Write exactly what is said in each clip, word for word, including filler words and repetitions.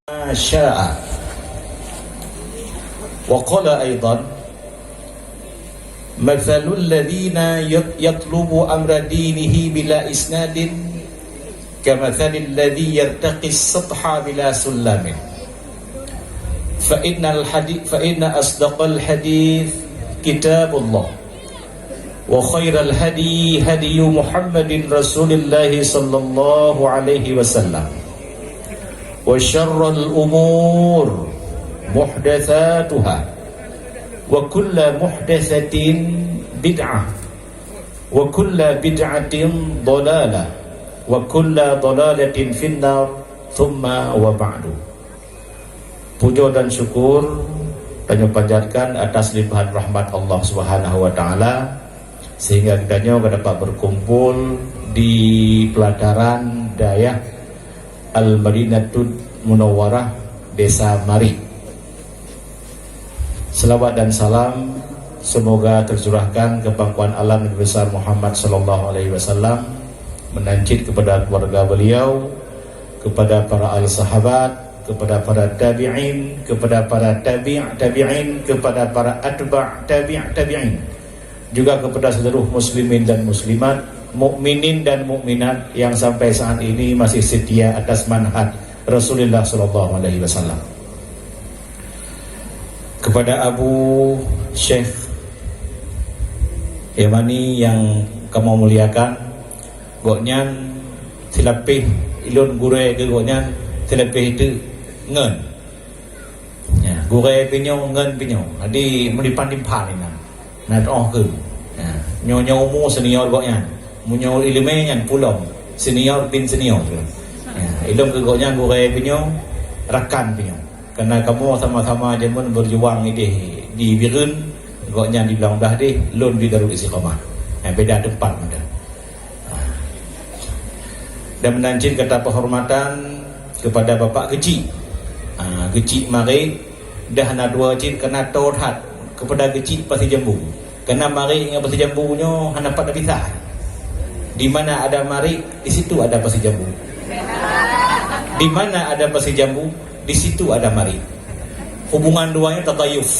ما شاء. وقال أيضا: مثل الذين يط-، يطلب أمر دينه بلا إسناد كمثل الذي يرتقي السطح بلا سلم. فإن الحدي-، فإن أصدق الحديث كتاب الله، وخير الهدي هدي محمد رسول الله صلى الله عليه وسلم، وشر الأمور محدثاتها، وكل محدثة بدعة، وكل بدعة ضلالة، وكل ضلالة في النار، ثم وبعد. Puja dan syukur tanyoe panjatkan atas limpahan rahmat Allah Subhanahu wa Taala, sehingga geutanyoe ka dapat berkumpul di pelataran dayah Al-Madinatul Munawwarah, Desa Marik. Selawat dan salam semoga tercurahkan keu pangkuan alam Nabi besar Muhammad sallallahu alaihi wasallam, meunan cit kepada keluarga beliau, kepada para al sahabat, kepada para tabi'in, kepada para tabi' tabi'in, kepada para atba' tabi' tabi'in, juga kepada seluruh muslimin dan muslimat, mukminin dan mukminat yang sampai saat ini masih setia atas manhaj Rasulullah sallallahu alaihi wasallam. Kepada Abu Syekh Yamani yang kamoe muliakan, gobnyan silapeh, ilôn gurèe keu gobnyan silapeh teuk ngon. Ya, gurèe pih nyoe ngon pih nyoe. Jadi meulipan-lipan inan. Na teu'oh keu. Ya, nyoe, nyoe umu senior gobnyan. Meunyoe ileumèe nyan pulom, senior bin senior. Ya, ilôn keu gobnyan gurèe pih nyoe, rakan pih nyoe. Karena kamoe sama-sama jameun berjuang idéh di Bireuen, gobnyan di Blang Blah deh, lôn di Darul Istiqamah. Ya, beda tempat meunan. Dan meunan cit kata penghormatan kepada Bapak Geuchik. Ha, Geuchik Marik, dah na dua cit keunan toe that kepada Geuchik Pasir Jambu. Keunan Marik ngon Pasir Jambu nyoe hana pat tapisah. Di mana ada Marik, di situ ada Pasir Jambu. Di mana ada Pasir Jambu, di situ ada Marik. Hubungan dua nyoe tadayuf.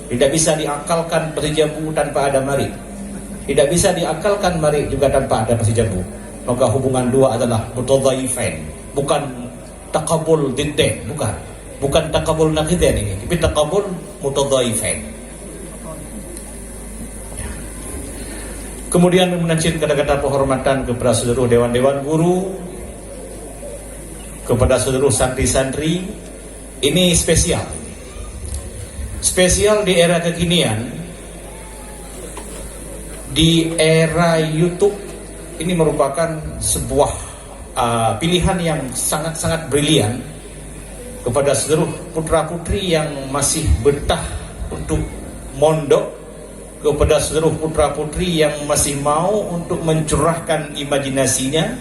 Tidak bisa diakalkan Pasir Jambu tanpa ada Marik. Tidak bisa diakalkan Marik juga tanpa ada Pasir Jambu. Maka hubungan dua adalah mutadaifain, bukan takabul diddain, bukan. Bukan takabul naqidain ini, tapi takabul mutadaifain. Kemudian meunan cit kata-kata penghormatan kepada seluruh dewan-dewan guru, kepada seluruh santri-santri. Ini spesial. Spesial di era kekinian, di era YouTube, ini merupakan sebuah, uh, pilihan yang sangat-sangat brilian kepada seluruh putra-putri yang masih betah untuk mondok, kepada seluruh putra-putri yang masih mau untuk mencurahkan imajinasinya,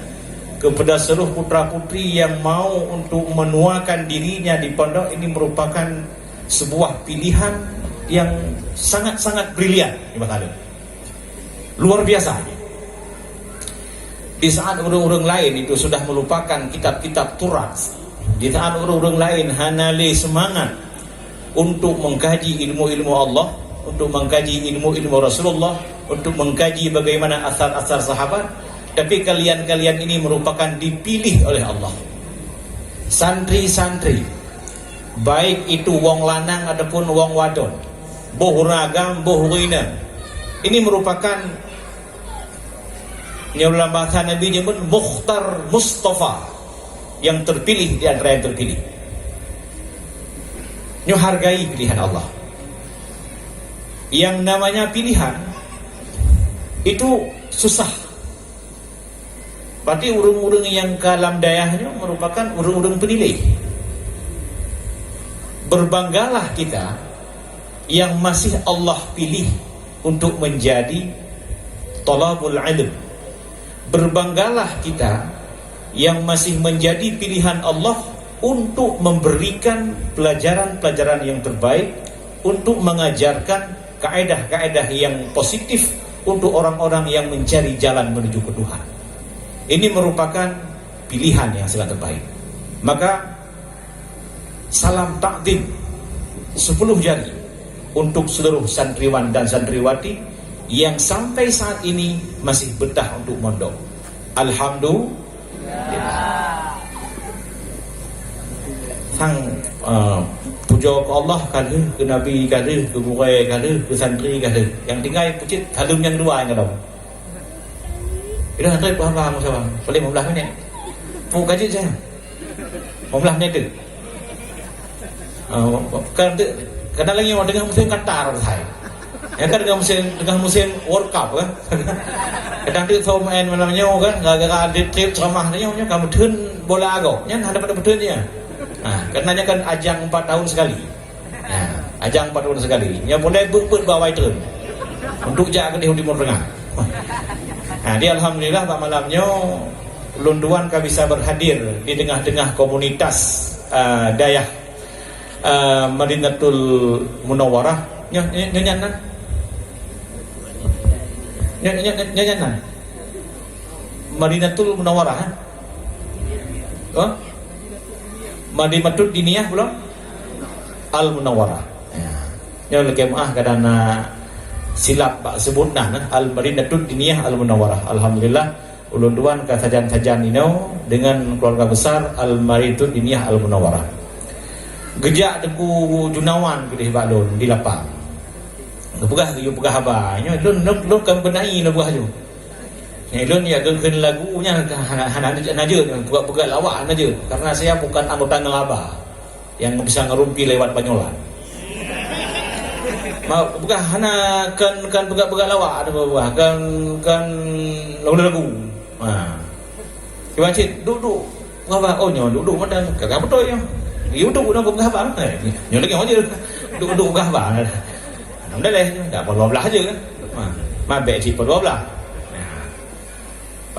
kepada seluruh putra-putri yang mau untuk menuakan dirinya di pondok, ini merupakan sebuah pilihan yang sangat-sangat brilian, Ibu Khalil. Luar biasa. Di saat ureuëng-ureuëng laén itu sudah melupakan kitab-kitab turas, di saat ureuëng-ureuëng laén hana lé seumangat untuk mengkaji ilmu-ilmu Allah, untuk mengkaji ilmu-ilmu Rasulullah, untuk mengkaji bagaimana asar-asar sahabat, tapi kalian-kalian ini merupakan dipilih oleh Allah. Santri-santri, baik itu wong lanang ataupun wong wadon, boh ureuëng agam, boh ureuëng inong, ini merupakan, nyoe dalam bahasa Nabi nyebut mukhtar mustafa, yang terpilih di antara yang terpilih. Nyoe hargai pilihan Allah. Yang namanya pilihan itu susah. Berarti ureuëng-ureuëng nyang ka lam dayah nyoe merupakan ureuëng-ureuëng peuniléh. Berbanggalah kita yang masih Allah pilih untuk menjadi thalabul ilm. Berbanggalah kita yang masih menjadi pilihan Allah untuk memberikan pelajaran-pelajaran yang terbaik, untuk mengajarkan kaedah-kaedah yang positif untuk orang-orang yang mencari jalan menuju ke Tuhan. Ini merupakan pilihan yang sangat terbaik. Maka, Salam takzim sepuluh jari untuk seluruh santriwan dan santriwati yang sampai saat ini masih betah untuk mondok. Alhamdulillah. Sang, uh, puja ke Allah ka lheueh, ke Nabi ka lheueh, ke gurée ka lheueh, ke santri ka lheueh. Yang tinggai peucit saleuem nyang dua nyang ka lom. Dah santri paham-paham sama. Paling lima belas minit. Pu ka jeuet saya. Lima belas minit tu. Ah, kan tu, kadang lagi orang tengah musim Qatar, hai. Ya kan, tengah musim, tengah musim World Cup, kan. Kadang tu, so main malam nyoe, kan, gara-gara ada trip ceramah nyoe, nyoe kan beutreun bola agoe. Nyan hana pada beutreun dia. Ha, karena nyoe kan ajang empat tahun sekali. Ha, ajang empat tahun sekali. Nyoe boleh beut-beut bawai treun. Untuk jak ke di Timur Tengah. Ha, di alhamdulillah, bak malam nyoe, ulôn tuan ka bisa berhadir di tengah-tengah komunitas, ah, dayah, ah, Madinatul Munawwarah. Nyoe, nyoe, nyoe nyan nan? Nyoe, nyoe, nyoe, nyoe nyan nan? Madinatul Munawwarah, eh? Oh? Madinatul Diniyah pula? Al Munawwarah. Ya. Nyoe lagée meuah kadang na silap bak seubut nah, nah. Al Madinatul Diniyah Al Munawwarah. Alhamdulillah, ulôn tuan ka sajan-sajan inoe dengan keluarga besar Al Madinatul Diniyah Al Munawwarah. Geujak Teungku Junawan keudeh bak lôn di lapang. Geupeugah, geuyue peugah haba. Nyoe lôn, lôn, lôn kan beunai lôn peugah ju. Nyoe lôn ya geukheun lagu nyan ka hana, hana, hana jeuet, peugah-peugah lawak hana jeuet. Karena saya bukan anggota ngelaba yang bisa ngerumpi lewat banyolan. Ma, bukan hana, kan, kan peugah-peugah lawak ada buah, kan, kan lagu-lagu. Ha. Cuba cit, duduk. Ngapa? Oh, nyoe duduk mantong. Kakak betul nyoe. Di YouTube udah peugah apa? Eh, nyoe lagi aja. Duduk-duduk peugah apa? Alhamdulillah, dah dua belas aja kan. Ha. Mabek cit dua belas. Ha.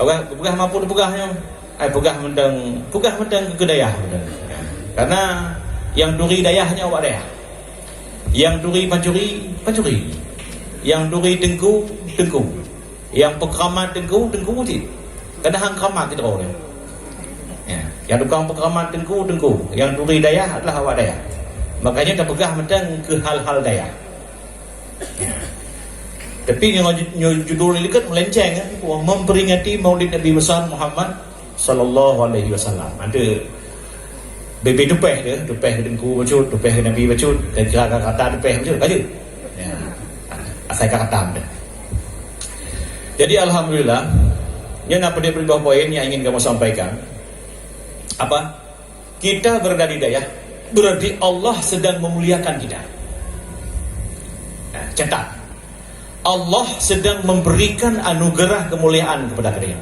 Peugah, peugah mampu peugah nyoe. Ai peugah mantong, peugah mantong keu dayah mantong. Karena yang turi dayah nyoe awak dayah. Yang turi pancuri, pancuri. Yang turi teungku, teungku. Yang peukeramat teungku, teungku cit. Kadang han keramat cit droe. Ya, yang tukang peukeramat teungku, teungku. Yang turi dayah adalah awak dayah. Makanya tapeugah mantong keu hal-hal dayah. Tapi nyoe, nyoe judul nyoe kan melenceng, kan? Memperingati Maulid Nabi besar Muhammad sallallahu alaihi wasallam. Ada bebe tupeh dia, tupeh ke teungku bacut, tupeh ke Nabi bacut, kira-kira kata tupeh bacut, bacut. Ya. Asai ka khatam dia. Jadi alhamdulillah, nyoe na padum poin yang ingin kamu sampaikan. Apa? Kita berada di dayah, berarti Allah sedang memuliakan kita. Nah, catat. Allah sedang memberikan anugerah kemuliaan kepada kita.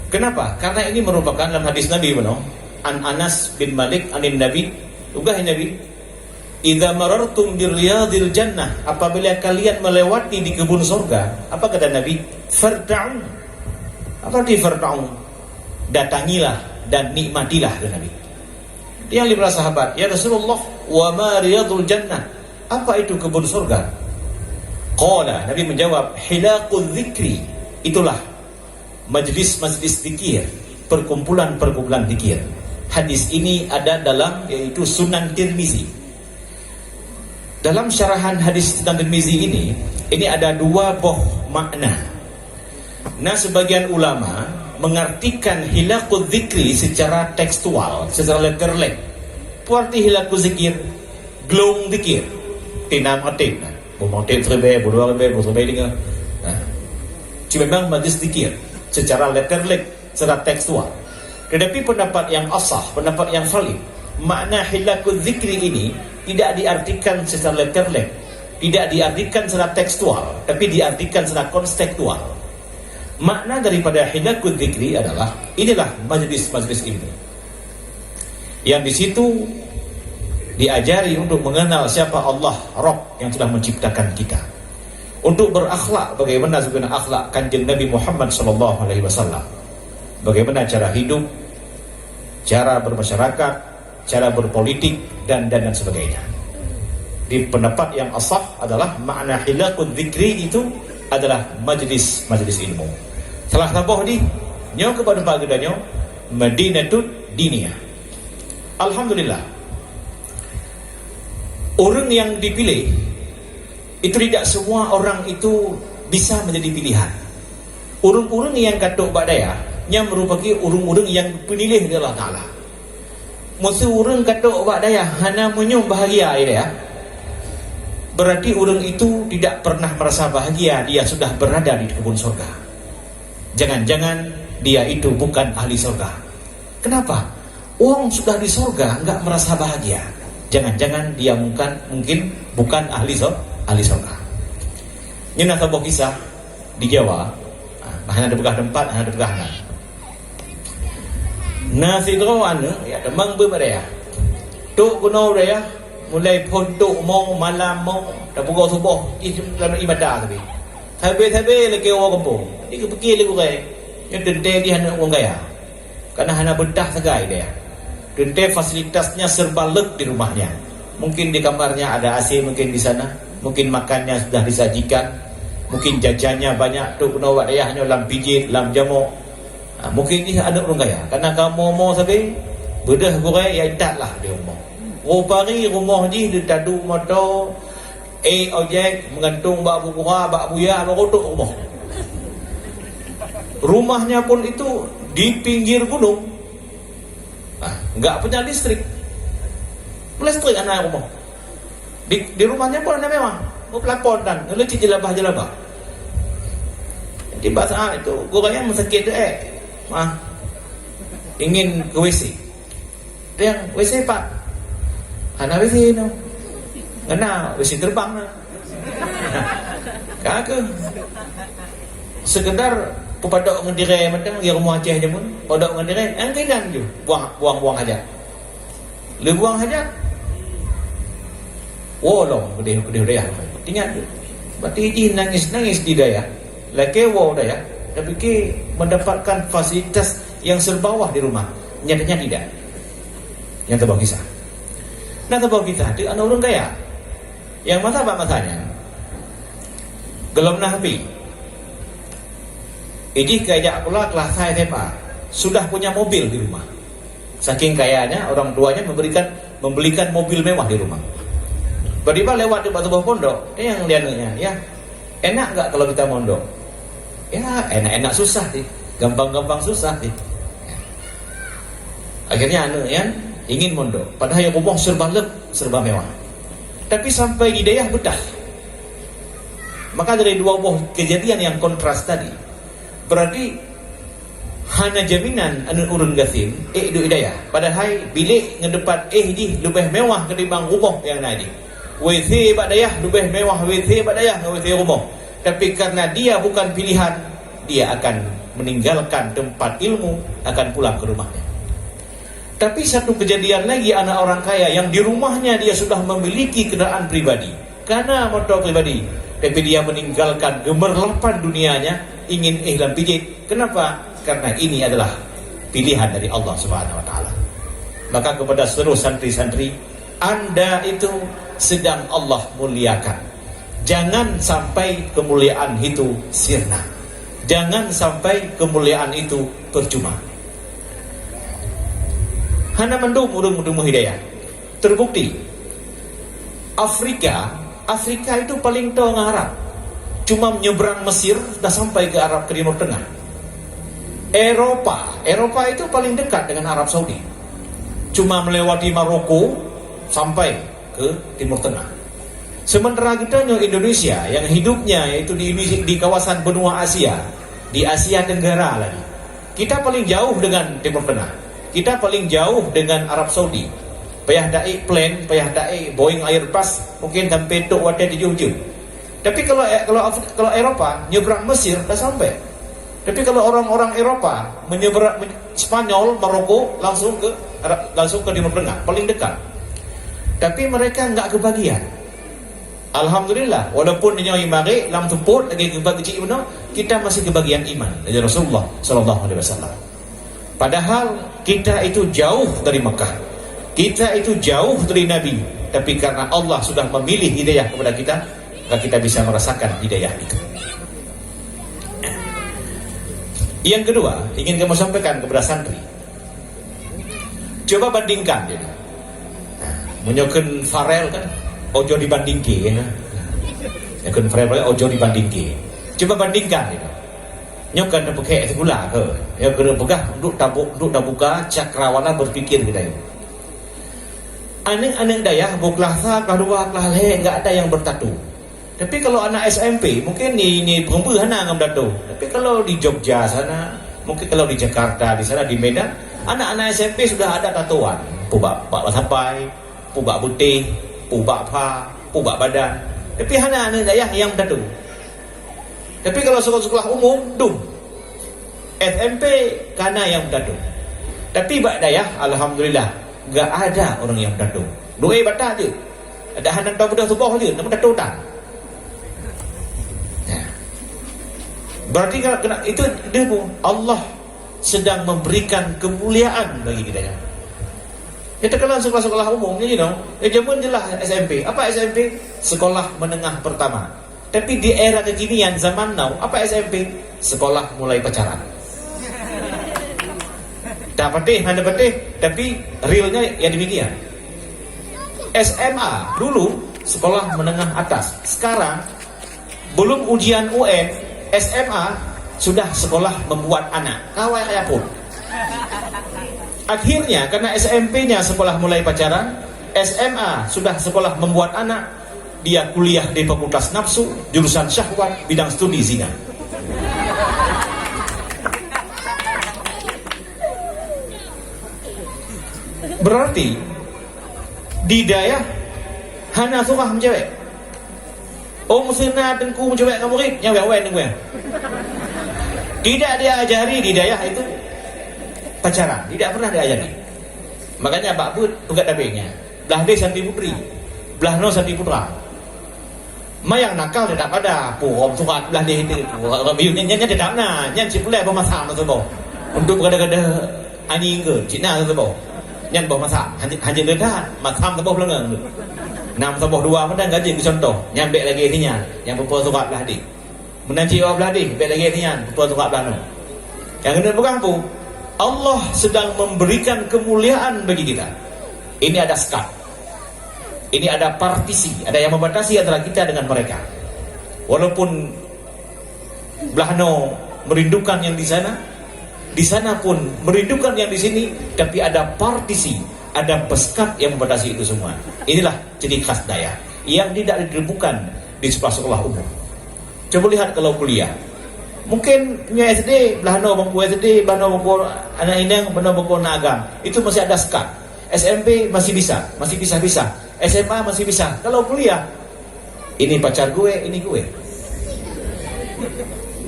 Kenapa? Karena ini merupakan dalam hadis Nabi, bunoe, an Anas bin Malik anin Nabi, tugas Nabi, "Idza marartum bir riyadil jannah, apabila kalian melewati di kebun surga," apa kata Nabi? "Farta'u." Apa arti farta'u? "Datangilah dan nikmatilah," kata Nabi. Yang lima belas sahabat, "Ya Rasulullah, wa ma riyadul jannah? Apa itu kebun surga?" Qala, Nabi menjawab, "Hilaqul zikri." Itulah majlis-majlis zikir, perkumpulan-perkumpulan zikir. Hadis ini ada dalam, yaitu, Sunan Tirmizi. Dalam syarahan hadis Sunan Tirmizi ini, ini ada dua boh makna. Nah, sebagian ulama mengartikan hilaqul zikri secara tekstual, secara literally. Arti hilaqul zikir, glong zikir. Tinam até, nah. Boh até teubée, boh dua teubée, boh teubée deungoe. Nah. Cuma memang majlis zikir secara literally, secara tekstual. Tetapi pendapat yang asah, pendapat yang valid, makna hilaqul zikri ini tidak diartikan secara literally, tidak diartikan secara tekstual, tapi diartikan secara kontekstual. Makna daripada hilaqul zikri adalah, inilah majlis-majlis ilmu. Yang di situ diajari untuk mengenal siapa Allah, Rabb yang telah menciptakan kita. Untuk berakhlak bagaimana sebenarnya akhlak Kanjeng Nabi Muhammad sallallahu alaihi wasallam. Bagaimana cara hidup, cara bermasyarakat, cara berpolitik, dan, dan, dan sebagainya. Di pendapat yang asah adalah makna hilaqul zikri itu adalah majlis-majlis ilmu. Salah saboh di nyoe kepada pagi dan nyoe Madinatul Diniyah. Alhamdulillah. Ureuëng nyang dipiléh itu tidak semua orang itu bisa menjadi pilihan. Ureuëng-ureuëng nyang ka trok bak dayah nyan meurupake ureuëng-ureuëng nyang peuniléh lé Allah Taala. Meuseu ureuëng ka trok bak dayah hana meunyum bahagia di dayah, berarti ureuëng itu tidak pernah merasa bahagia dia sudah berada di kebun sorga. Jangan-jangan dia itu bukan ahli sorga. Kenapa? Wong sudah di sorga enggak merasa bahagia. Jangan-jangan dia mungkin, mungkin bukan ahli sor-, ahli sorga. Nyoe na saboh kisah di Jawa. Ah, hana dipeugah teumpat, hana dipeugah nan. Na sidroe aneuk, ya, teumang beuet bak dayah. Trok keunoe dayah, mulai phon trok mo, malam mo, tapeugoe suboh, ih, lam ié mata sabe. Sabe-sabe lakée woe gampông. Jadi geupike lé gurée, nyoe teuntée jih aneuk ureuëng kaya. Karena hana beutah sagai dayah. Teuntée fasilitasnya serba leuek di rumahnya. Mungkin di kamarnya ada A C mungkin di sana, mungkin makannya sudah disajikan, mungkin jajannya banyak, trok keunoe bak dayah nyoe lam pijet, lam jamok. Ha, mungkin jih aneuk ureuëng kaya. Karena ka mo-mo sabe, beudôh gurée ya intat lah di rumoh. Rupari rumoh jih di tadu moto, eh, ojek, meugantong bak bukura, bak buya, bak rotok rumoh. Rumahnya pun itu di pinggir gunung. Ah, enggak punya listrik. Listrik hana rumoh. Di, di rumahnya pun hana mewah. Meupelakon dan ngeuleucit jeulabah-jeulabah. Jadi bak saat itu, gurée nyan meusakét teuék. Mah, ingin ke W C. Dia, "W C, Pak." "Hana W C nyoe. Ngon na W C terbang na." Ka keuh. Sekedar peupadok ngon tirée mantong, di rumoh Aceh jameun, padok ngon tirée, nyang keunan ju, buang, buang-buang hajat. Lé buang hajat. Woe lom keudeh, keudeh dayah. Ingat tu. Berarti jih nangis-nangis di dayah. Lakée woe dayah, tapi ke mendapatkan fasilitas yang serba mewah di rumah. Nyatanya tidak. Nyang teubang kisah. Nah, teubang kisah tu aneuk ureuëng kaya. Nyang masa bak masanya, gohlom na api. Idih ka jak pula kelas sa S M A. Sudah punya mobil di rumah. Saking kayanya, orang tuanya memberikan, membelikan mobil mewah di rumah. Tiba-tiba lewat di bak saboh pondok, eh, nyang di aneuknya, "Ya, enak nggak kalau kita mondok?" "Ya, enak-enak susah sih. Gampang-gampang susah sih." Akhirnya aneuk nyan ingin mondok. Padahal rumoh serba leuek, serba mewah. Tapi sampai di dayah beutah. Maka dari dua boh kejadian yang kontras tadi, berarti hana jaminan aneuk ureuëng gasien ék duek di dayah. Padahai bilék ngon teumpat éh jih leubeh mewah ketimbang rumoh nyang na jih. W C bak dayah leubeh mewah W C bak dayah ngon W C rumoh. Tapi karena dia bukan pilihan, dia akan meninggalkan tempat ilmu, akan pulang ke rumahnya. Tapi satu kejadian lagi, anak orang kaya yang di rumahnya dia sudah memiliki kendaraan pribadi, kana motor pribadi, tapi dia meninggalkan gemerlapan dunianya, ingin éh lam pijet. Kenapa? Karena ini adalah pilihan dari Allah Subhanahu Wa Taala. Maka kepada seluruh santri-santri, anda itu sedang Allah muliakan. Jangan sampai kemuliaan itu sirna. Jangan sampai kemuliaan itu percuma. Hana mandum ureuëng meuteumé hidayah. Terbukti, Afrika, Afrika itu paling toe ngon Arab. Cuma menyeberang Mesir dah sampai ke Arab, ke Timur Tengah. Eropa, Eropa itu paling dekat dengan Arab Saudi. Cuma melewati Maroko sampai ke Timur Tengah. Sementara kita nyoe Indonesia yang hidupnya yaitu di, di kawasan benua Asia, di Asia Tenggara lagi. Kita paling jauh dengan Timur Tengah. Kita paling jauh dengan Arab Saudi. Payah taék plane, payah taék Boeing Airbus, mungkin sampai tok watée tujoh jeuem. Tapi kalau, kalau Af-, kalau Eropa, nyebrang Mesir dah sampai. Tapi kalau orang-orang Eropa menyeberang, men-, Spanyol, Maroko, langsung ke Arab, langsung ke Timur Tengah, paling dekat. Tapi mereka enggak kebagian. Alhamdulillah, walaupun nyoe marit lam seupôt lagi keubat keuchik bunoe, kita masih kebagian iman dari Rasulullah sallallahu alaihi wasallam. Padahal kita itu jauh dari Mekah. Kita itu jauh dari Nabi. Tapi karena Allah sudah memilih hidayah kepada kita, maka kita bisa merasakan hidayah itu. Yang kedua, ingin kami sampaikan kepada santri. Coba bandingkan jadi. Meunyoe kheun Farel kan, Ojo dibandingke, ya. Ya, kan, Fred, ojo dibandingke. Cuba bandingkan, ya. Nyoe kan teupeukek sikula ke? Ya, kena peugah untuk tabu-, untuk tabuka cakrawala berpikir kita ini. Aneuk-aneuk dayah, bu kelas sa, kelas dua, kelas lhèe, enggak ada yang bertato. Tapi kalau anak S M P, mungkin ni, ni peureumbui hana ngon tato. Tapi kalau di Jogja sana, mungkin kalau di Jakarta, di sana, di Medan, anak-anak S M P sudah ada tatoan. Pubak, bak sapai, pubak beuteh, pubak pha, pubak badan. Tapi hana aneuk dayah yang tato. Tapi kalau sekolah-sekolah umum, dum. S M P ka na nyang meudato. Tapi bak dayah, alhamdulillah, gak ada orang nyang meudato. Dua batang je. Ada hana tahu beudôh tuboh je, nama meudato tan. Nah. Berarti kalau kena, itu dia pun Allah sedang memberikan kemuliaan bagi kita. Kita kenal sekolah-sekolah umum ni, you know. Ya, zaman jelas S M P. Apa S M P? Sekolah menengah pertama. Tapi di era kekinian, zaman now, apa S M P? Sekolah mulai pacaran. Tak patih, hana patih, tapi realnya ya demikian. S M A dulu sekolah menengah atas. Sekarang belum ujian U N, S M A sudah sekolah membuat anak. Kawai ayah pun. Akhirnya, karena S M P-nya sekolah mulai pacaran, S M A sudah sekolah membuat anak, dia kuliah di Fakultas Nafsu, jurusan syahwat, bidang studi zina. Berarti di dayah hana surah meucewek. Oh, meuseu na teungku meucewek ngon murit, nyan wéh-wéh teungku nyan. Tidak diajari di dayah itu pacaran, tidak pernah diajari. Makanya bak beuet peugah tabeng nyan. Blah deh santri putri, blah noe santri putra. Mayang nakal tetap ada, purôm surat blah deh itu. Nyan, nyan, nyan tetap na, nyan cit pulai beumasam teuboh. Untuk gada-gada anjing ke, cit na teuboh. Nyan boh masam, hanjeuet, hanjeuet le that, masam teuboh leungeung tu. Nam teuboh dua meunan gaji keu contoh, nyan bèk lagèe nyan, nyang peupo surat blah deh. Meunan cit blah deh, bèk lagèe nyan, peupo surat blah noe. Nyang keuneuk peugah peue? Allah sedang memberikan kemuliaan bagi kita. Ini ada sekat. Ini ada partisi, ada yang membatasi antara kita dengan mereka. Walaupun blah noe merindukan yang di sana, di sana pun merindukan yang di sini, tapi ada partisi, ada pesekat yang membatasi itu semua. Inilah ciri khas dayah yang tidak ditemukan di sekolah-sekolah umum. Coba lihat kalau kuliah. Mungkin punya S D, blah noe bangku S D, blah noe bangku aneuk inong, blah noe bangku aneuk agam. Itu masih ada sekat. S M P masih bisa, masih bisa-bisa. S M A masih bisa. Kalau kuliah, ini pacar gue, ini gue.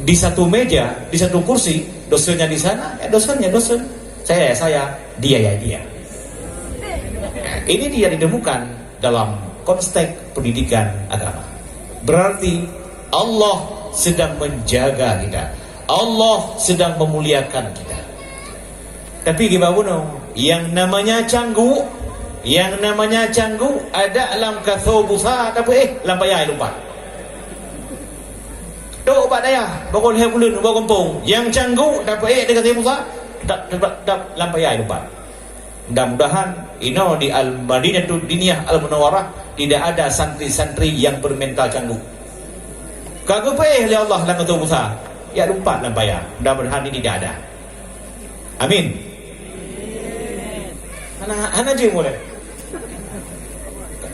Di satu meja, di satu kursi, dosennya di sana, ya dosennya dosen. Saya, ya saya, dia, ya dia. Ini tidak ditemukan dalam konteks pendidikan agama. Berarti Allah sedang menjaga kita. Allah sedang memuliakan kita. Tapi kiban bunoe, yang namanya canggu, yang namanya canggu ada lam kaso busa, tapi eh, lam paya lumpat. Tok bak dayah, bak lhèe buleuen, bak gampông, yang canggu, tapi eh, di kaso busa, tetap, tetap, tetap lam paya lumpat. Mudah-mudahan inoe di Al-Madinatud Diniyah Al-Munawwarah tidak ada santri-santri yang bermental canggu. Ka geupeuéh lé Allah lam kaso busa, ya lumpat lam paya. Mudah-mudahan ini tidak ada. Amin. Hana, hana jeuet mulai.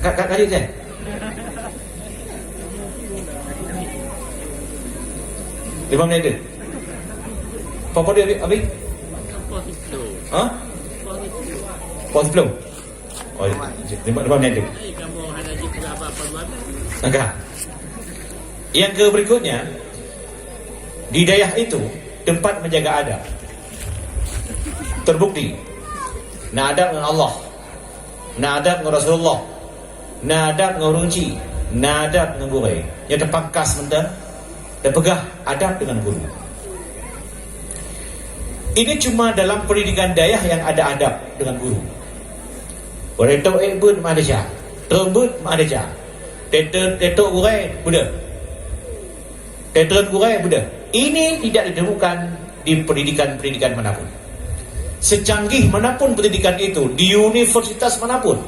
Ka, ka, ka jeuet, eh? Lima menit tu. Apa dia, Abi? Abi? Ha? Pos sepuluh. Oh, lima, lima menit tu. Maka, yang ke berikutnya, di dayah itu tempat menjaga adab. Terbukti, na adab ngon Allah, na adab ngon Rasulullah, na adab ngon ureueng chik, na adab ngon gurèe. Nyoe teupangkas mantong, teupeugah adab dengan guru. Ini cuma dalam pendidikan dayah yang ada adab dengan guru. Ureueng tok ék beuet meuadab, trön beuet meuadab, teutreun, teutreun gurèe beudôh. Teutreun gurèe beudôh. Ini tidak ditemukan di pendidikan-pendidikan manapun. Secanggih manapun pendidikan itu, di universitas manapun,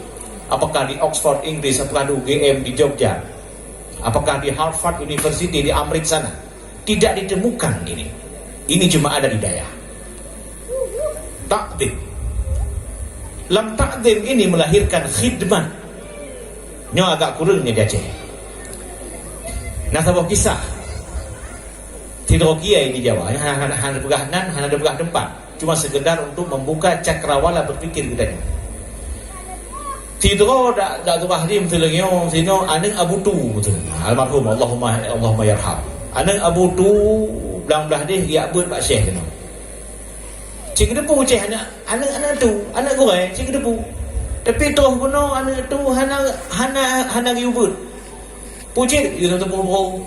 Apakah di Oxford, Inggris, apakah di U G M di Jogja, apakah di Harvard University di Amerika sana? Tidak ditemukan ini. Ini cuma ada di dayah. Takzim. Lam takzim ini melahirkan khidmat. Nyoe agak kureueng nyoe di Aceh. Nah, saboh kisah. Sidroe kiai di Jawa, hana, hana, hana peugah nan, hana peugah teumpat. Cuma sekedar untuk membuka cakrawala berpikir geutanyoe. Sidroe dak, dak tuah di Meuteuleungeue sinoe, aneuk Abu Tu, beutôi. Almarhum, Allahumma, Allahumma yarham. Aneuk Abu Tu, blang blah deh, geujak beuet bak syekh keunoe. Cit geuteupeue syekh aneuk, aneuk, aneuk tu, aneuk gurée, cit geuteupeue. Tapi troh keunoe aneuk tu hana, hana, hana geuyue beuet. Peue cit, geuyue teupeue bro.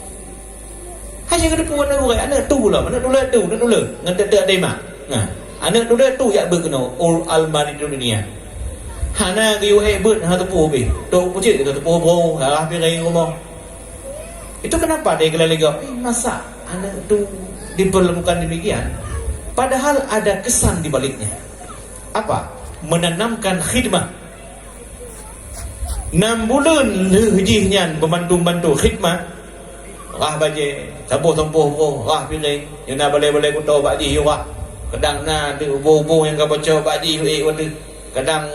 Hana geuteupeue aneuk gurée, aneuk tu lom, aneuk tuleueng tu, aneuk tuleueng. Ngon teuk-teuk até mak. Nah, aneuk tuleueng tu jak beuet keunoe, ul almari dunia. Hana geuyue ék beuet, hana teupeue beh. Tok peue cit, geuyue teupeue bro, arah piréng rumoh. Itu kenapa dia geulalai gop? Eh, masa aneuk tu diperlakukan demikian? Padahal ada kesan di baliknya. Apa? Menanamkan khidmah. Nam buleuen lheueh jih nyan beubantu-bantu khidmah. Rah bajée, saboh tumpôh broh, rah piréng. Nyoe na balée-balée kuto bak jih yue rah. Kadang na teuk ubô-ubô nyang ka bocor bak jih yue ék watée. Kadang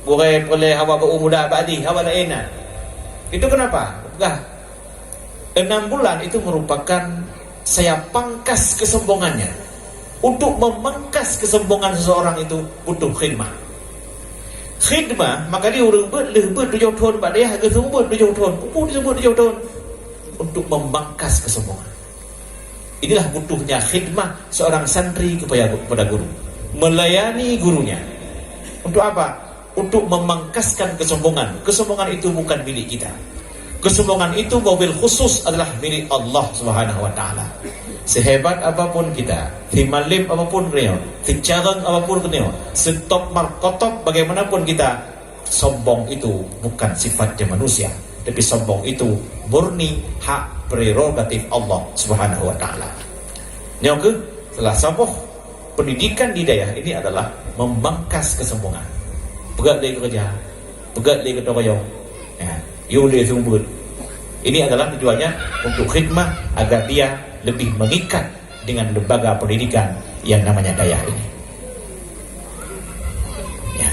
gurée peureulée hawa bak u muda bak jih, hawa laén na. Itu kenapa? Peugah, enam bulan itu merupakan saya pangkas kesombongannya. Untuk memangkas kesombongan seseorang itu butuh khidmah. Khidmah, maka di ureuëng beuet lheueh beuet tujoh thon bak dayah, geuseumeubeuet tujoh thon. Peue diseumeubeuet tujoh thon? Untuk memangkas kesombongan. Inilah butuhnya khidmah seorang santri kepada, kepada guru. Melayani gurunya. Untuk apa? Untuk memangkaskan kesombongan. Kesombongan itu bukan milik kita. Kesombongan itu mobil khusus adalah milik Allah Subhanahu wa Ta'ala. Sehebat apapun kita, simalem apapun keunyoe, sicareng apapun keunyoe, setop markotop bagaimanapun kita, sombong itu bukan sifatnya manusia, tapi sombong itu murni hak prerogatif Allah Subhanahu wa Ta'ala. Nyoe keuh salah saboh pendidikan di dayah ini adalah memangkas kesombongan. Peugah lé keureuja, peugah lé gotong royong, ya, yue lé seumeubeuet. Ini adalah tujuannya untuk khidmah agar dia lebih mengikat dengan lembaga pendidikan yang namanya dayah ini. Ya.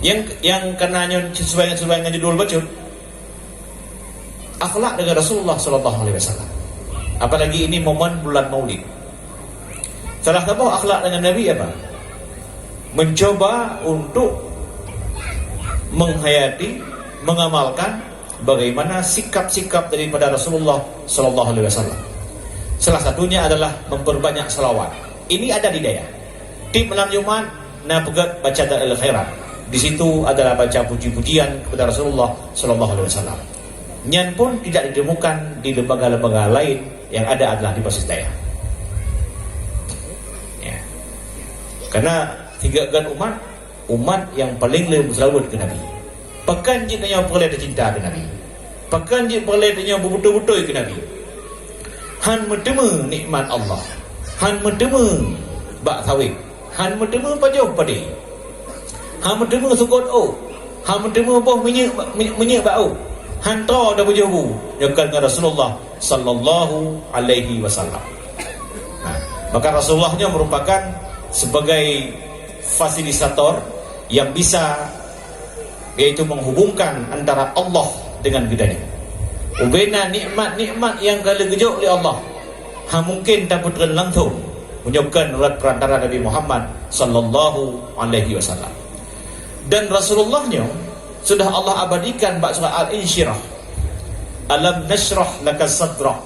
Yang, yang kena nyoe sesuai, sesuai dengan judul bacut, akhlak dengan Rasulullah sallallahu alaihi wasallam. Apalagi ini momen bulan Maulid. Salah satu akhlak dengan Nabi apa? Mencoba untuk menghayati, mengamalkan bagaimana sikap-sikap daripada Rasulullah sallallahu alaihi wasallam. Salah satunya adalah memperbanyak salawat. Ini ada di dayah. Tiep malam Jumat na peugét baca Dalail Khairat. Di situ adalah baca puji-pujian kepada Rasulullah sallallahu alaihi wasallam. Nyan pun tidak ditemukan di lembaga-lembaga lain, yang ada adalah di basis dayah. Ya. Karena tiga gen umat, umat yang paling le meuseulaweuet keu Nabi. Pakon jih tanyoe peureulée teucinta keu Nabi? Pakon jih peureulée tanyoe beubeutôi-beutôi keu Nabi? Han meuteumé nikmat Allah, han meuteumé bak sawét, han meuteumé pajoh padé, han meuteumé seugôt ôk, han meuteumé boh minyeuk, minyeuk bak ôk, han troe tabujoh bu, nyoe kon ngon Rasulullah sallallahu alaihi wasallam. Nah, maka Rasulullah nyoe merupakan sebagai fasilitator yang bisa, yaitu menghubungkan antara Allah dengan geutanyoe. Ubena nikmat-nikmat nyang ka lheueh geujok lé Allah, hana mungken tapeutreun langsong meunyoe kon lewat perantara Nabi Muhammad sallallahu alaihi wasallam. Dan Rasulullah nyoe sudah Allah abadikan bak surat Al-Insyirah, "Alam nasyrah laka sadrak."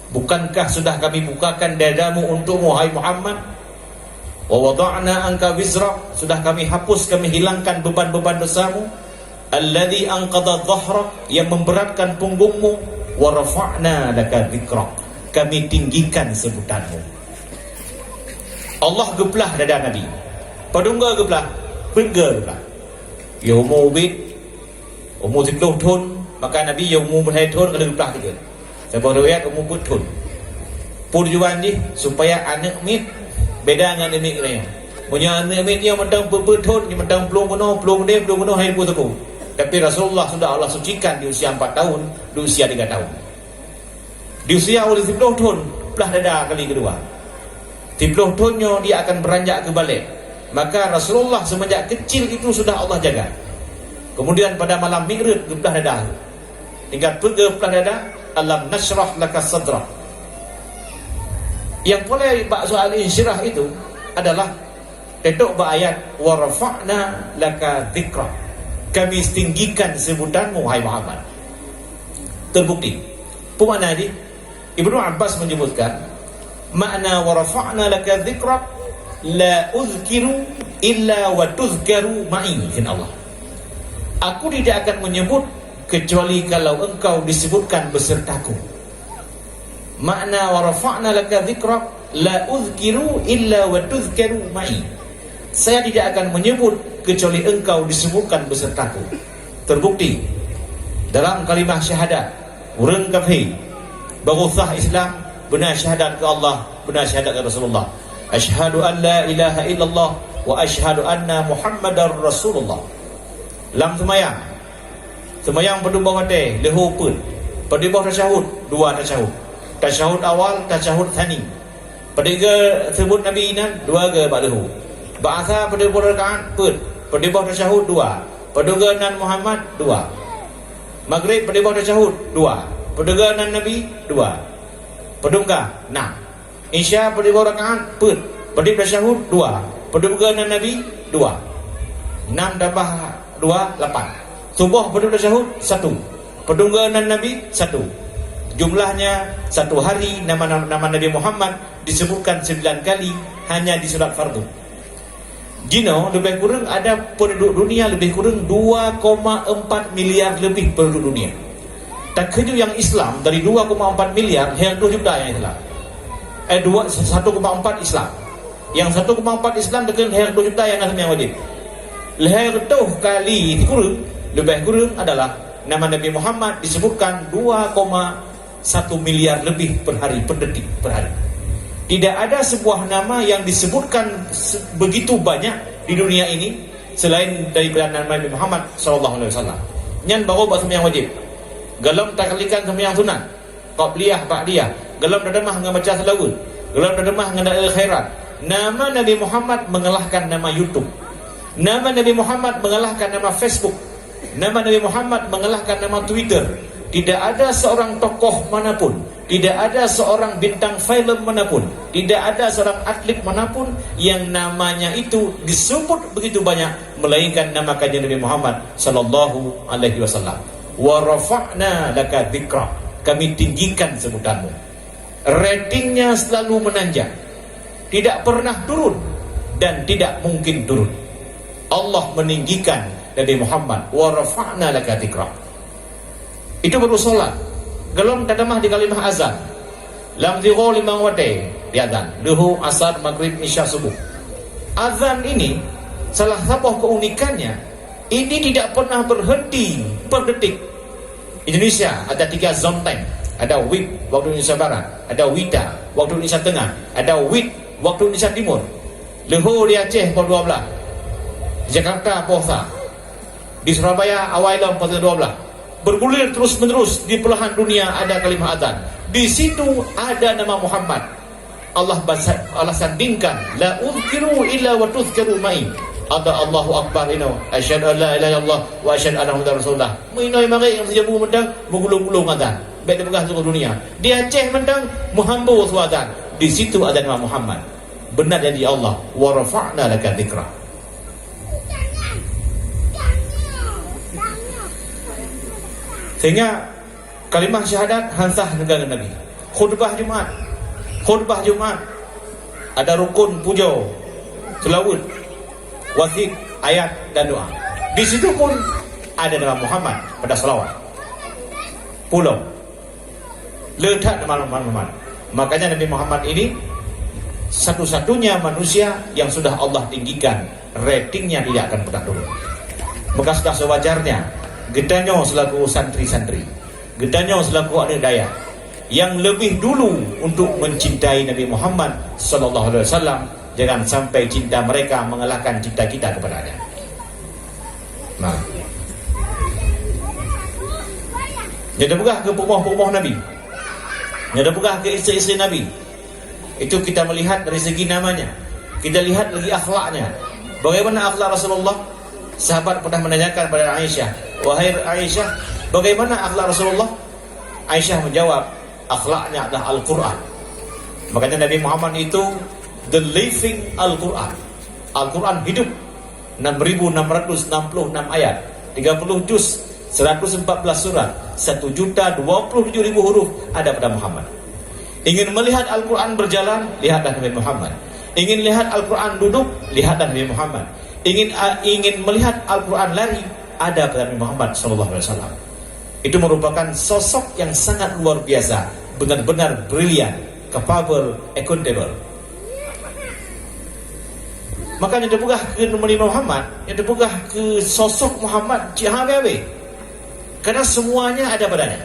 Bukankah sudah Kami bukakan dadamu untukmu, hai Muhammad? "Wa wada'na anka wizrak," sudah Kami hapus, Kami hilangkan beban-beban dosamu. "Alladzi anqadha dhahrak," yang memberatkan punggungmu. "Wa rafa'na laka dzikrak," Kami tinggikan sebutanmu. Allah geuplah dada Nabi. Padum goe geuplah? Peuet goe geuplah. Ya umu ubit, umu siplôh thon, maka Nabi ya umu meuhai thon ka lheueh geuplah keudeh. Saboh riwayat umu peuet thon. Peue tujuan jih? Supaya aneuk miet beda ngon aneuk miet laén. Meunyoe aneuk miet nyoe mantong peuet-peuet thon, nyoe mantong plueng bunoe, plueng deh, plueng bunoe, hai peuet suku. Tapi Rasulullah sudah Allah sucikan di usia empat tahun, di usia tiga tahun. Di usia ulih siploh thon, peuplah dada kali keudua. Siploh thon nyoe dia akan beranjak keu balek. Maka Rasulullah semenjak kecil itu sudah Allah jaga. Kemudian pada malam Mi'raj, geuplah dada. Ingat peuet geuplah dada, "Alam nasyrah laka sadrak." Yang peureulée bak soal insyirah itu adalah teutôk bak ayat, "Wa rafa'na laka dzikrak." Kami tinggikan sebutanmu, hai Muhammad. Terbukti. Peue makna jih? Ibnu Abbas menyebutkan, makna "Wa rafa'na laka dzikrak, la uzkiru illa wa tuzkaru ma'i," kheun Allah. "Aku tidak akan menyebut kecuali kalau engkau disebutkan besertaku." Makna "Wa rafa'na laka dzikrak, la uzkiru illa wa tuzkaru ma'i." Saya tidak akan menyebut kecuali engkau disebutkan besertaku. Terbukti dalam kalimah syahadat, ureuëng kafé baru sah Islam, beuna syahadat keu Allah, beuna syahadat keu Rasulullah. "Asyhadu an la ilaha illallah wa asyhadu anna Muhammadar Rasulullah." Lam seumayang, seumayang padum boh watée, leuhô peuet. Padum boh tasyahud, dua tasyahud. Tasyahud awal, tasyahud tsani. Padum geuseubut Nabi inan, dua geu bak leuhô. Bak asa padum boh rakaat, peuet. Padum boh tasyahud, dua. Padum geu nan Muhammad, dua. Maghrib padum boh tasyahud, dua. Padum geu nan Nabi, dua. Padum geu, nam. Isya padum boh rakaat, peuet. Padum tasyahud, dua. Padum geu nan Nabi, dua. Nam tambah dua, lapan. Suboh padum tasyahud, satu. Padum geu nan Nabi, satu. Jumlahnya, satu hari nama, nama Nabi Muhammad disebutkan sembilan kali hanya di solat fardu. Jinoe leubeh kureueng ada penduduk dunia leubeh kureueng dua koma empat miliar lebih penduduk dunia. Takheun nyang Islam dari dua koma empat miliar, lhèe reutôh juta nyang Islam. Eh, dua, satu koma empat Islam. Nyang satu koma empat Islam takheun lhèe reutôh juta nyang na seumayang wajéb. Lhèe reutôh kali kureueng, leubeh kureueng adalah nama Nabi Muhammad disebutkan dua koma satu miliar lebih per hari, per detik, per hari. Tidak ada sebuah nama yang disebutkan se-, begitu banyak di dunia ini selain daripada nama Nabi Muhammad sallallahu alaihi wasallam. Nyan baru bak seumayang wajéb. Golom takalikan seumayang sunat, qabliyah, ba'diyah. Golom tatamah ngon baca seulaweuet. Golom tatamah ngon doa khairat. Nama Nabi Muhammad mengalahkan nama YouTube. Nama Nabi Muhammad mengalahkan nama Facebook. Nama Nabi Muhammad mengalahkan nama Twitter. Tidak ada seorang tokoh manapun, tidak ada seorang bintang film manapun, tidak ada seorang atlet manapun yang namanya itu disebut begitu banyak melainkan nama Kanjeng Nabi Muhammad sallallahu alaihi wasallam. "Wa rafa'na laka dzikrak." Kami tinggikan sebutanmu. Ratingnya selalu menanjak, tidak pernah turun dan tidak mungkin turun. Allah meninggikan Nabi Muhammad, "Wa rafa'na laka dzikrak." Itu baru solat. Golom tatamah di kalimah azan. Lam tiga limong watée di azan. Leuhô, asar, maghrib, isya, subuh. Azan ini salah satu keunikannya, ini tidak pernah berhenti per detik. Indonesia ada tiga zone time. Ada WIB waktu Indonesia Barat, ada WITA waktu Indonesia Tengah, ada WIT waktu Indonesia Timur. Leuhô di Aceh pukul dua belas. Jakarta pukul sa. Di Surabaya awai lom pukul dua belas. Bergulir terus-menerus di belahan dunia ada kalimah azan. Di situ ada nama Muhammad. Allah basa-, Allah sandingkan, "La uzkiru illa wa tuzkaru ma'i." Ada Allahu Akbar inoe, "Asyhadu an la ilaha illallah wa asyhadu anna Muhammadar Rasulullah." Meuinoe marit nyang seujabu mantong meugulong-gulong azan. Bék dipeugah seluruh dunia. Di Aceh mantong meuhambo su azan. Di situ ada nama Muhammad. Beuna janji Allah, "Wa rafa'na laka dzikrak." Sehingga kalimah syahadat han sah neuga ngon Nabi. Khutbah Jumat. Khutbah Jumat ada rukun pujoe, seulaweuet, wasiet, ayat dan doa. Di situ pun ada nama Muhammad pada salawat. Pulo. Le that nama Muhammad. Makanya Nabi Muhammad ini satu-satunya manusia yang sudah Allah tinggikan, ratingnya tidak akan pernah turun. Maka sudah sewajarnya geutanyoe selaku santri-santri, geutanyoe selaku aneuk dayah yang lebih dulu untuk mencintai Nabi Muhammad sallallahu alaihi wasallam, Jangan sampai cinta mereka mengalahkan cinta kita kepadanya. Nah. Nyoe teupeugah keu pumoh-pumoh Nabi. Nyoe teupeugah keu istri-istri Nabi. Itu kita melihat dari segi namanya. Kita lihat lagi akhlaknya. Bagaimana akhlak Rasulullah? Sahabat pernah menanyakan pada Aisyah, "Wahai Aisyah, bagaimana akhlak Rasulullah?" Aisyah menjawab, "Akhlaknya adalah Al-Quran." Makanya Nabi Muhammad itu the living Al-Quran. Al-Quran hidup, enam ribu enam ratus enam puluh enam ayat, tiga puluh juz, seratus empat belas surat, satu juta dua puluh tujuh ribu huruf ada pada Muhammad. Ingin melihat Al-Quran berjalan, lihatlah Nabi Muhammad. Ingin lihat Al-Quran duduk, lihatlah Nabi Muhammad. Ingin, a, ingin melihat Al-Quran lari, ada pada Nabi Muhammad sallallahu alaihi wasallam. Itu merupakan sosok yang sangat luar biasa, benar-benar brilian, capable, accountable. Maka nyoe teupeugah keu Nabi Muhammad, nyoe teupeugah keu sosok Muhammad cit habéh-habéh. Karena semuanya ada padanya.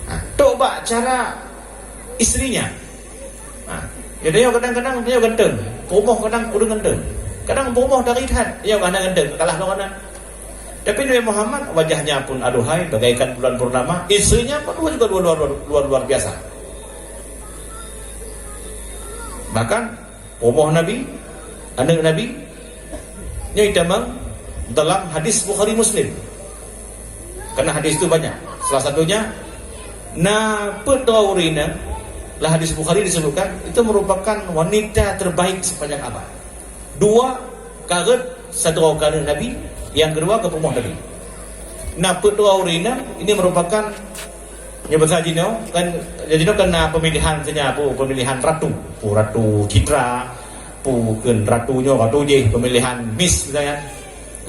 Ha, tok bak cara istrinya. Ha, ya, dia kadang-kadang dia ganteng, pumoh kadang kurang ganteng. Kadang pumoh dari that, dia hana ganteng, kalah lawan. Tapi Nabi Muhammad, wajahnya pun aduhai bagaikan bulan purnama, istrinya pun juga luar, luar, luar, luar biasa. Bahkan pumoh Nabi, aneuk Nabi, nyoe itamong dalam hadis Bukhari Muslim. Karena hadis itu banyak. Salah satunya, na peuet droe ureueng inong, dalam hadis Bukhari disebutkan, itu merupakan wanita terbaik sepanjang abad. Dua, ka rhot sidroe keu aneuk Nabi, yang kedua keu pumoh Nabi. Na peuet droe ureueng inong, ini merupakan, nyoe basa jinoe kan, jinoe kan na pemilihan saja, pu-, pemilihan ratu, pu Ratu Citra, pu kheun ratu nyoe, ratu jih, pemilihan Miss misalnya.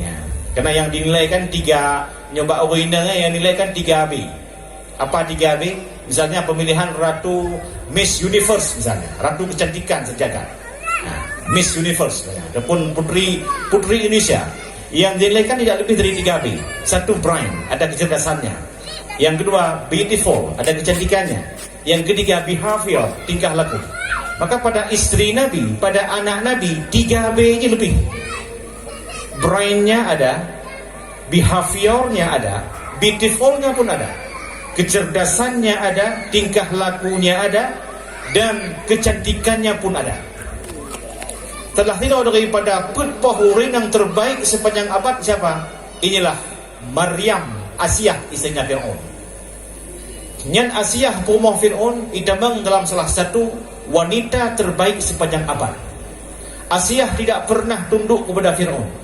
Ya. Karena yang dinilai kan tiga, nyoe bak ureueng inong, eh, yang dinilai kan tiga B. Apa tiga B? Misalnya pemilihan Ratu Miss Universe misalnya, Ratu Kecantikan sejagat. Nah, Miss Universe misalnya, ataupun Putri, Putri Indonesia. Yang dinilai kan tidak lebih dari tiga B. Satu, brain, ada kecerdasannya. Yang kedua, beautiful, ada kecantikannya. Yang ketiga, behavior, tingkah laku. Maka pada istri Nabi, pada anak Nabi, tiga B ini lebih. Brainnya ada, behaviornya ada, beautifulnya pun ada, kecerdasannya ada, tingkah lakunya ada, dan kecantikannya pun ada. Telah tinoe daripada peuet boh ureueng yang terbaik sepanjang abad siapa? Inilah Maryam, Asiah, istrinya Fir'aun. Nyan Asiah, pumoh Fir'aun, itamong dalam salah satu wanita terbaik sepanjang abad. Asiah tidak pernah tunduk kepada Fir'aun.